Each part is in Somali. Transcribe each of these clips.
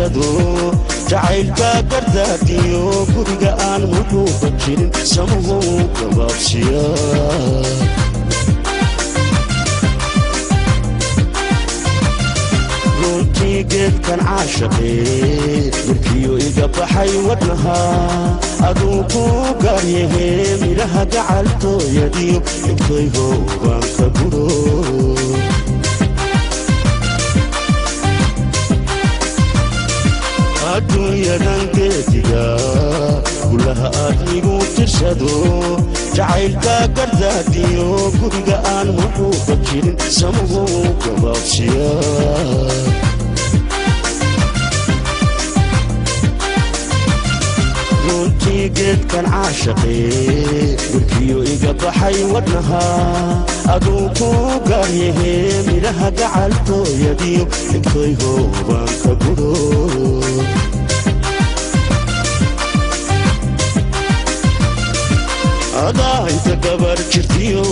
tirsado jacaylka gardaadiyo guriga aan muxuuba jirin samuhu gabaabsiya runtii geedkan caashaqee markiyo iga baxay wadnaha aduu ku gaaryahe midhaha gacaltooyadiyo dhigtaygo baan ka guro adduunyadan geediga gulaha aadmigu tirsado jacaylka gardaadiyo guriga aan muxuuba jirin samuhu gabaabsiya runtii geedkan caashaqee markiyo iga baxay wadnaha aduu ku gaaryahe midhaha gacaltooyadiyo dhigtaygo baan ka guro adaa inta gabar jirtiyo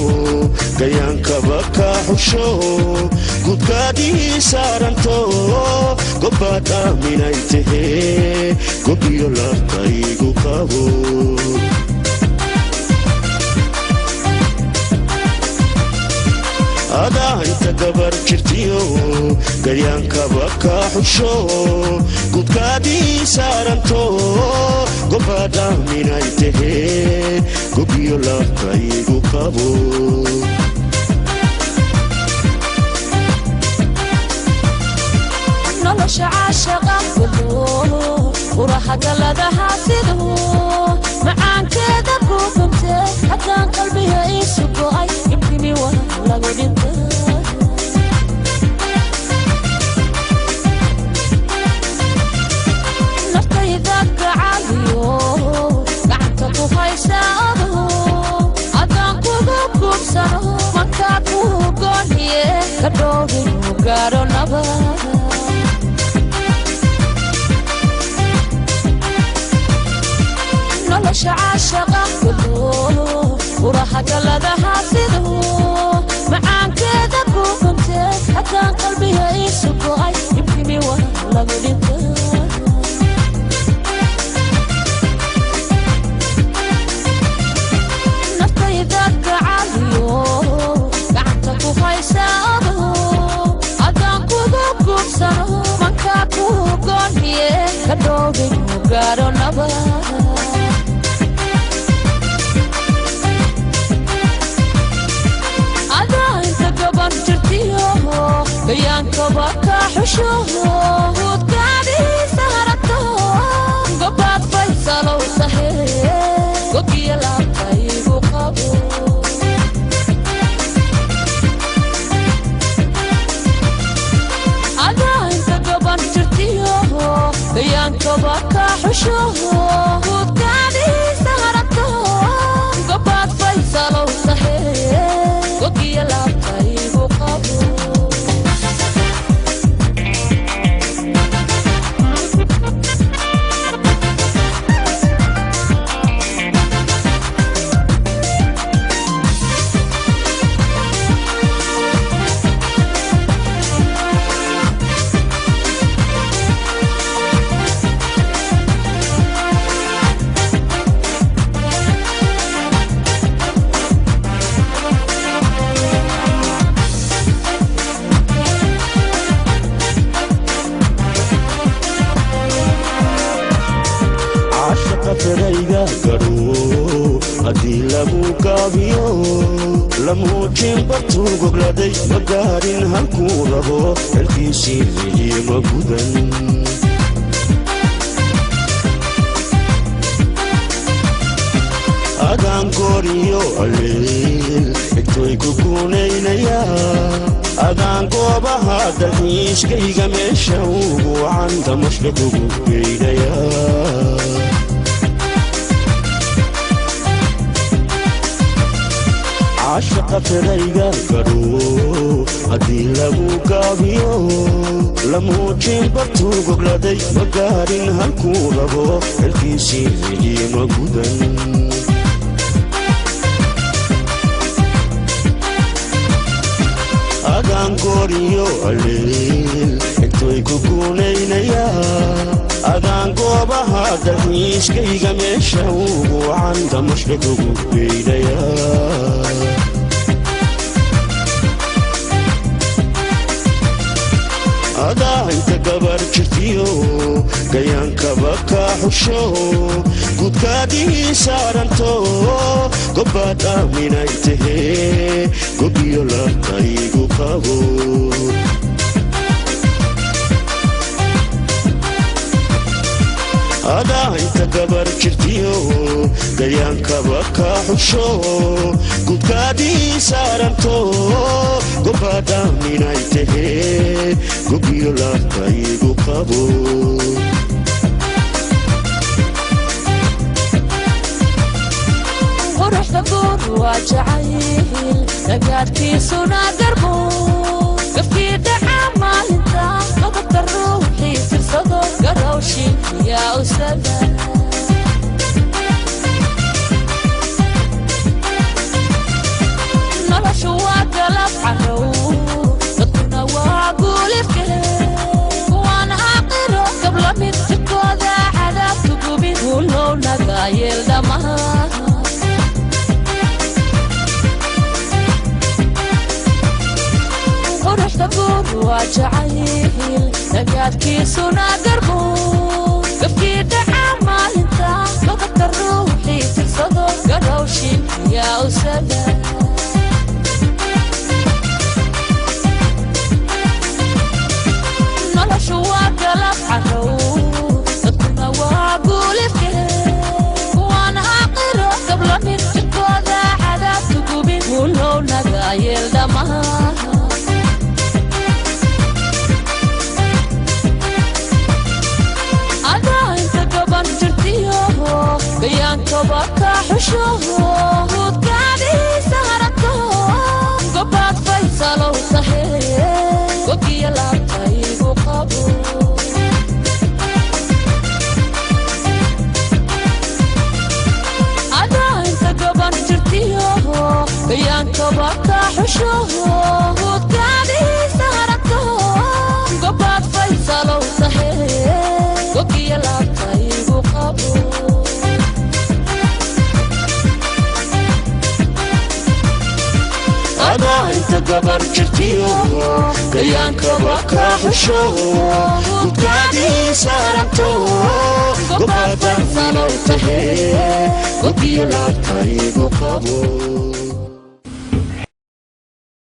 gayaankaba ka xusho gudkaadii saaranto gobbaad aaminay tahee gobiyo laabtaygu qabo adaa inta gabar jirtiyo gayaankaba ka xusho gudkaadii saaranto gobbaad aaminay tahee gobiyo laabtaygu qabo nolosha caashaqa kulo uraha galadaha siduu macaankeeda ku guntee haddaan qalbiga iisu go'ay ibkimi waa lagu dhintay naftayda gacaaliyo gacanta ku haysa odo haddaan kugu kubsano markaa kuu gooniye ka dhoobinu gaaro nabad nolosha caashaqa kulo uraha galadaha siduu macaankeeda ku guntee haddaan qalbiga iisu go'ay ibkimi waa lagu dhintay naftayda gacaaliyo gacanta ku haysa odo haddaan kugu kubsano mankaa kuu gooniye ka dhoobinu gaaro nabad gayaankaba ka xusho gudkaadii saharato gobaad faysalow tahee gogiyo laabtaygu qabo adaa inta goban jirtiyo gayaankaba ka xusho gudkaadii saharato gobaad faysalow tahee gogiyo laabtaygu qabo caashaqa ferayga gadho haddii lagu gaabiyo lamuujin bartuu gogladay ma gaarin halkuu rabo xelkiisii ma gudan adaan gooriyo aleel xigtooy ku guunaynaya adaan goobaha dalxiiskayga meesha ugu wacan damashka kugu geynaya caashaqa ferayga gadho haddii lagu gaabiyo lamuujin bartuu gogladay ma gaarin halkuu rabo xelkiisii ma gudan adaan gooriyo aleel xigtooy ku guunaynaya Dalxiiskayga meesha ugu wacan damashka kugu geynaya. Adaa inta gabar jirtiyo gayaankaba ka xusho, gudkaadii saaranto gobbaad aaminay tahee, gobiyo laabtaygu qabo. Adaa inta gabar jirtiyo gayaankaba ka xusho, gudkaadii saaranto gobbaad aaminay tahee, gobiyo laabtaygu qabo. Quruxda guur waa jacayl nagaadkiisuna garbo, gafkii dhaca maalinta qodobka ruuxii tirsado garowshin yaa usada. Noloshu waa galab carow, dadkuna waa guulifke, kuwaan aaqiro gablamid jirkooda cadaabtu gubin, guulow naga yeel dhammaha. Quruxda guur waa jacayl nagaadkiisuna garbo, gafkii dhaca maalinta qodobka ruuxii tirsado garowshin yaa usada. Noloshu waa galab carow, dadkuna waa guulifke, kuwaan aaqiro gablamid jirkooda cadaabtu gubin, guulow naga yeel dhammaha. Adaa inta gaban jirtiyo gayaankaba ka xusho, guudkaadiisa harato gobaad faysalow tahe, gogiyo laabtaygu qabo. Adaa inta gaban jirtiyo gayaankaba ka xusho, guudkaadiisa harato gobaad faysalow tahe, gogiyo laabtaygu qabo. Adaa inta gabar jirtiyo gayaankaba ka xusho, gudkaadii saaranto gobbaad aaminay tahee, gobiyo laabtaygu qabo.